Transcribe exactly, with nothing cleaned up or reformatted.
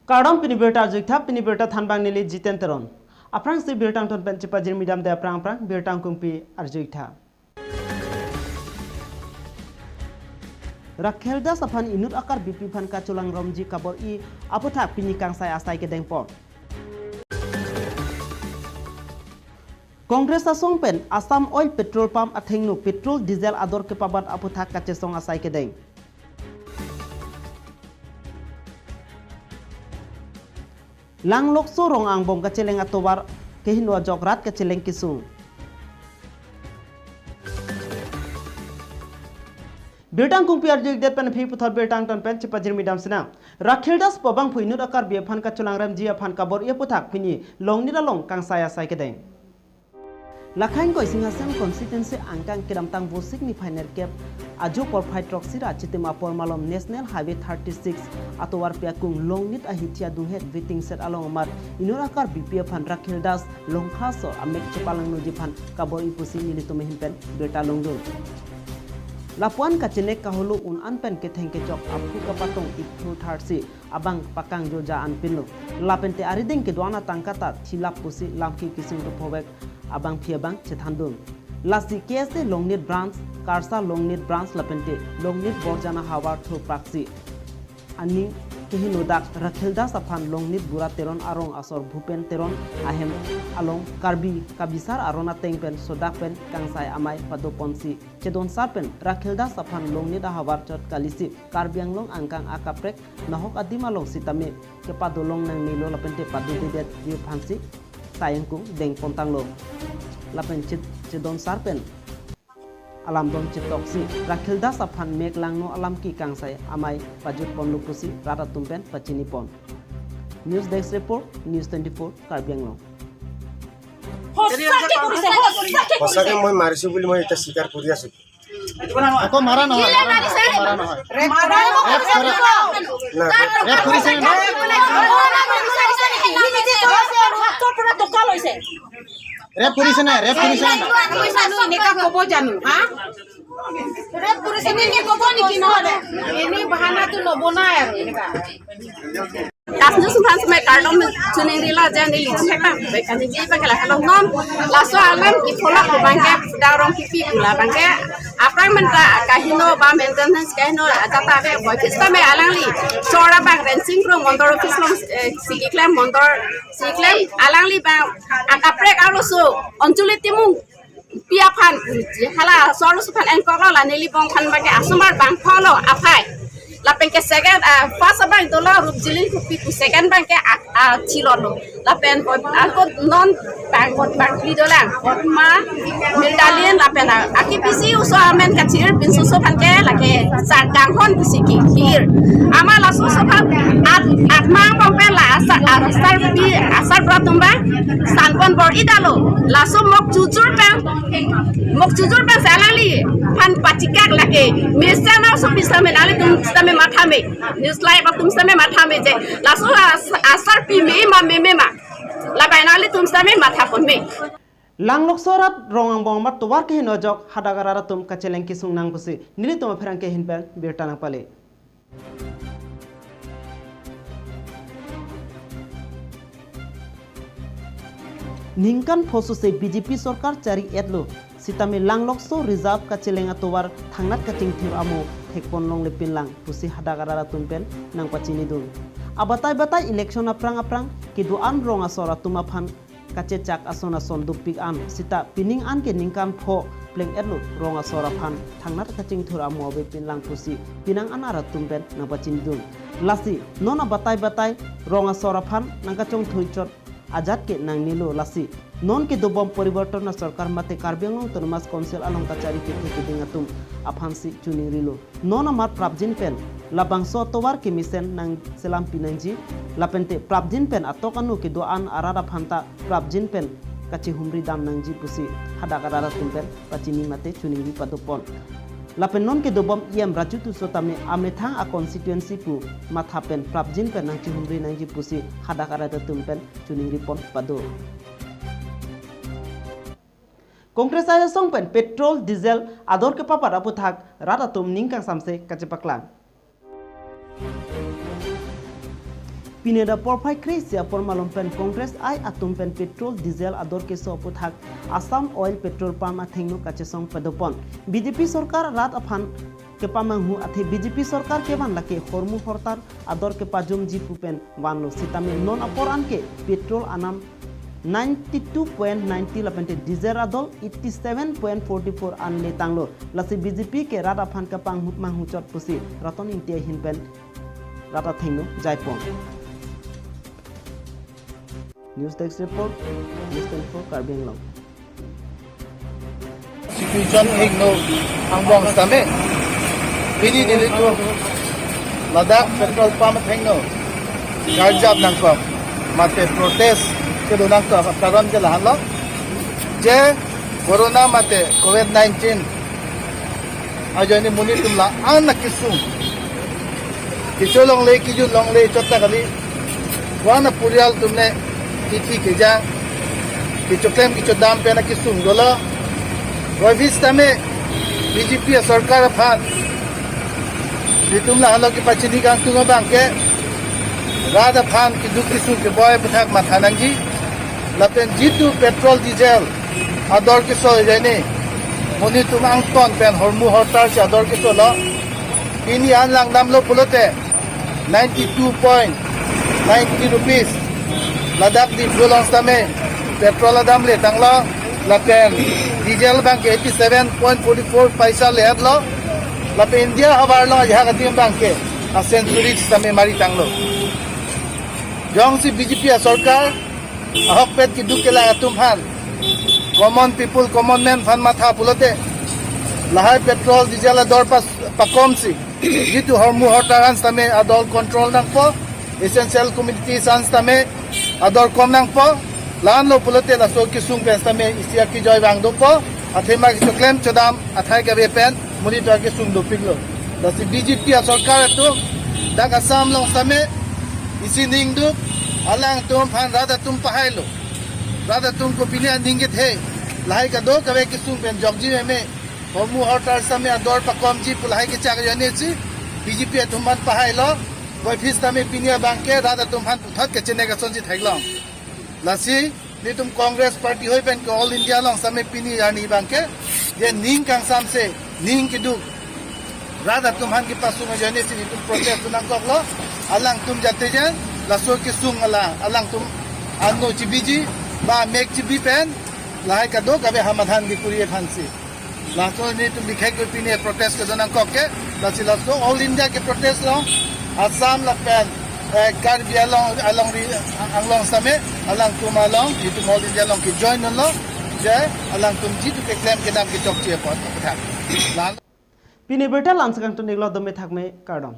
Kardom, pini birta arju-ik tha, pini birta thanbang neli Jiten Teron. Aphrangsi birta angton pen chepajirmi damde aphrang aphrang birta angkungpi arju-ik tha. Rakhel Das aphan inut a-Karbi aphan kachelangremji kabor-i aputhak pini kangsai asai kedengpon. Congress asong pen Assam Oil petrol pump athengno petrol diesel ador kepabat aputhak kachesong asai kedeng. Langlokso rong angbong kacheleng atovar kehingno ajok rat kacheleng kesung. Birta angkungpi arju-ikdet pen aphi puthot birta angton pen chepajirmi dam sinang. Rakhel Das pu abangphu inut a-Karbi aphan kachelangremji aphan kabor-i aputhak pini Longnit along kangsai asai kedeng. Lakhain Koising Hasem constituency angkang kedamtang Vosik niphai nerkep ajo porphai throksi ra chitim apor malom National Highway thirty-six atovarpi akung Longnit ahithi adunghet waiting shed along amat inut a-Karbipi aphan Rakhel Das Longkha asor amek chepalangnoji aphan kabor-i pusi nelitum ahin pen birta longdun. Lapuan kachenek kaholo un-an pen ketheng kechok aphu kapatong ikthu tharsi abang pakangjoja anpinlo. Lapente arideng kedo-an atangka ta thilap pusi lamki kesung dophovek abangphi abang chethandun. Lasi K S A Longnit branch, KARSA Longnit branch lapente Longnit Borjana havar thurpraksi aning kehingno dak Rakhel Das aphan Longnit Bura Teron arong asor Bhupen Teron ahem along Karbi kabisar aron ateng pen sodak pen kangsai amei padoponsi chedonsar pen Rakhel Das aphan Longnit ahavar chot kalisi Karbi Anglong angkang akaprek nahok adim along sitame kepadolong nangnelo lapente padodedetji aphansi sai angkung dengpontanglo. Lapen chet-, chedonsar pen alamdon chetoksi Rakhel Das aphan mek langno alamki kangsai amei pajutponlo pusi rat atum pen pachinipon. News Desk Report, News twenty-four, Karbi Anglong. সঁচাকে কৰিছে, সঁচাকে কৰিছে। সঁচাকে মই মাৰিছো বুলি মই এতিয়া স্বীকাৰ কৰি আছো। একো মাৰা নহয়, মাৰা নহয়, মাৰা নহয়। ৰেপ কৰা, ৰেপ কৰিছে নে নাই? ৰেপ কৰিছে নে নাই? হাতৰ পৰা টকা লৈছে। ৰেপ কৰিছে নাই? ৰেপ কৰিছে নে নাই? এনেকা ক'ব জানো, হা? ৰেপ কৰিছে, এনেকে ক'ব নেকি? নহয়, এনেই বাহানাটো নবনাই আৰু এনেকা। Kasnu sumhan sumai kardom chuning rila jan di lichun hekang. Baik, kami ji pakai lah, kalau non laso alam ki pholak ko bangke darong pipi gula bangke. Aphrang menta kahingno ba maintenance kahingno ajata be boy. Sitame alangli chora bang rensing pro mondor office long, eh, sigi klem mondor sigi klem alangli bang akaprek arloso Anchuli Timung pi aphan, hala asor aluso aphan engkoklo, la neli bong aphan bangke asomar bangpholo aphai. Lapenke second, ah, first abang dolo Rupjili Kupi pu, second bangke ak-, ah, chilolo. Lapen kot, ah, kot non bang kot bangphli dolang. Kot ma Mildalin lapen, ah, aki bisi oso amen kachir pinso oso aphanke lake sar kanghon pusi ki kir. Ama laso oso aphan at, atmang bangpen la asar, asarpi, asar bra tumba sanpon bor-i dalo. Laso mok chujur pen, mok chujur pen si alangli aphan pachikak lake. Mesen aso pisa me nangli tum sitame matha me. News Live atum sitame matha me je. Laso as-, asarpi me ma meme ma. Lapen nanglitum sitame mathapon me. Langlokso rat rong angbong amat tovar kehingno ajok hadak arat atum kacheleng kesung nang pusi nelitum apherangke ahin pen birta nangpale. Ningkan pho sose B J P sorkar chari-etlo sitame Langlokso reserve kacheleng atovar thangnat kachingthur amo thekpon longle pinlang pusi hadak arat atum pen nangpachinidun. Abatai batai election aphrang aphrang kedo-an rong asor atum aphan kachechak ason ason dopik an sita pining an ke ningkan pho pleng-etlo rong asor aphan thangnat kachingthur amo ave pinlang pusi pinang an arat atum pen nangpachinidun. Lasi non abatai batai rong asor aphan nangkachongthui chot ajat ke nangnelo, lasi non kedobom poriborton asorkar mate Karbi Anglong Autonomous Council along kachari kethe keding atum aphansi chuningrilo. Non amat prapjin pen labangso atovar kemesen nangselampi nangji, lapente prapjin pen atok anu kedo-an arat aphan ta prapjin pen kachihumri dam nangji pusi hadak arat atum pen pachini mate chuningri padopon. Lapen non kedobom E M Raju Tisso tame amethang a constituency pu matha pen prapjin pen nangchihumri nangji pusi hadak arat atum pen chuningripon pado. Congress asong pen petrol, diesel ador kepabat aputhak rat atum ning kangsamse kachepaklang. Pini dak porphai kre-isi apor malom pen Congress I atum pen petrol, diesel ador keso aputhak Assam Oil petrol pump athengno kachesong padopon. B J P sorkar rat aphan kepamanghu athe B J P sorkar kevan lake hormu hortar ador kepajomji pu pen vanlo sitame non apor anke petrol anam ninety-two point ninety lapente diesel ador eighty-seven point forty-four an le tanglo. Lasi B J P ke rat aphan kepamanghu chot pusi Raton Ingti ahin pen rat athengno jaipon. News Desk Report, News twenty-four Karbi Anglong. Situation hingno angbong sitame pini nelitum ladak petrol pump athengno karjap nangkok mate protest kedo nangkok akaron ke lahenlo je corona mate covid nineteen ajoine monit atum la-an akesung kecho longle, kejut longle chot ta kali. Wana purial atum ne kithi kejang, kechoklem kechodam pen akesung dolo. Wai vis tame B J P sorkar aphan nelitum lahenlo kepachini kangtung abang ke rat aphan keduk kesung keboi aputhak matha nangji. Lapen jitu petrol diesel ador keso ajoine monit atum angton pen hormu hortar si ador kesolo. Pini an langdamlo pulote ninety-two point ninety rupees ladak Diphu along sitame petrol adam le tanglo, lapen diesel abang ke eighty-seven point forty-four paisa le-etlo. Lapen India havar along ajahak adim abang ke a century sitame mari tanglo. Jongsi B J P sorkar ahokpet keduk kelang atum aphan, common people, common man aphan matha pulote lahai petrol diesel ador pas pakomsi jitu hormu hortar an sitame ador control nangpo, essential commodities an sitame ador kom nangpo. La-anlo pulote laso kesung pen sitame isi akejoi vang dopo, athema kechoklem chodam athai kave pen monit atum akesung dopiklo. Lasi B J P sorkar atum dak Assam along sitame isi ning duk, alangtum aphan rat atum pahailo. Rat atum kopine aning kethe, lahai kadokave kesung pen jokji meme, hormu hortar sitame ador pakomji pu lahai kechak ajoine si B J P atum aphan pahailo. Wai vis tame pini abang ke rat atum aphan puthot kechene kasonsi theklong. Lasi nelitum Congress Party hoi pen ke All India along sitame pini arni abang ke je ning kangsamse, ning keduk rat atum aphan kepasung ajoine si nelitum protest nangkoklo. Alangtum jate jan laso kesung ala alangtum ano chibiji ba mek chibi pen lahai kadokave hamadhan kekuri aphansi. Laso nelitum bikhai ko pini protest kedo nangkok ke, lasi laso All India ke protest along, Assam lapen, eh, Karbi along, alongri, Anglong sitame, alangtum along, nelitum All India along ke join lo, je alangtum jitu keklem kedam kechokche apot aputhak. La- Pini birta la-ansi kangtun-iklo, dome thakme, kardom.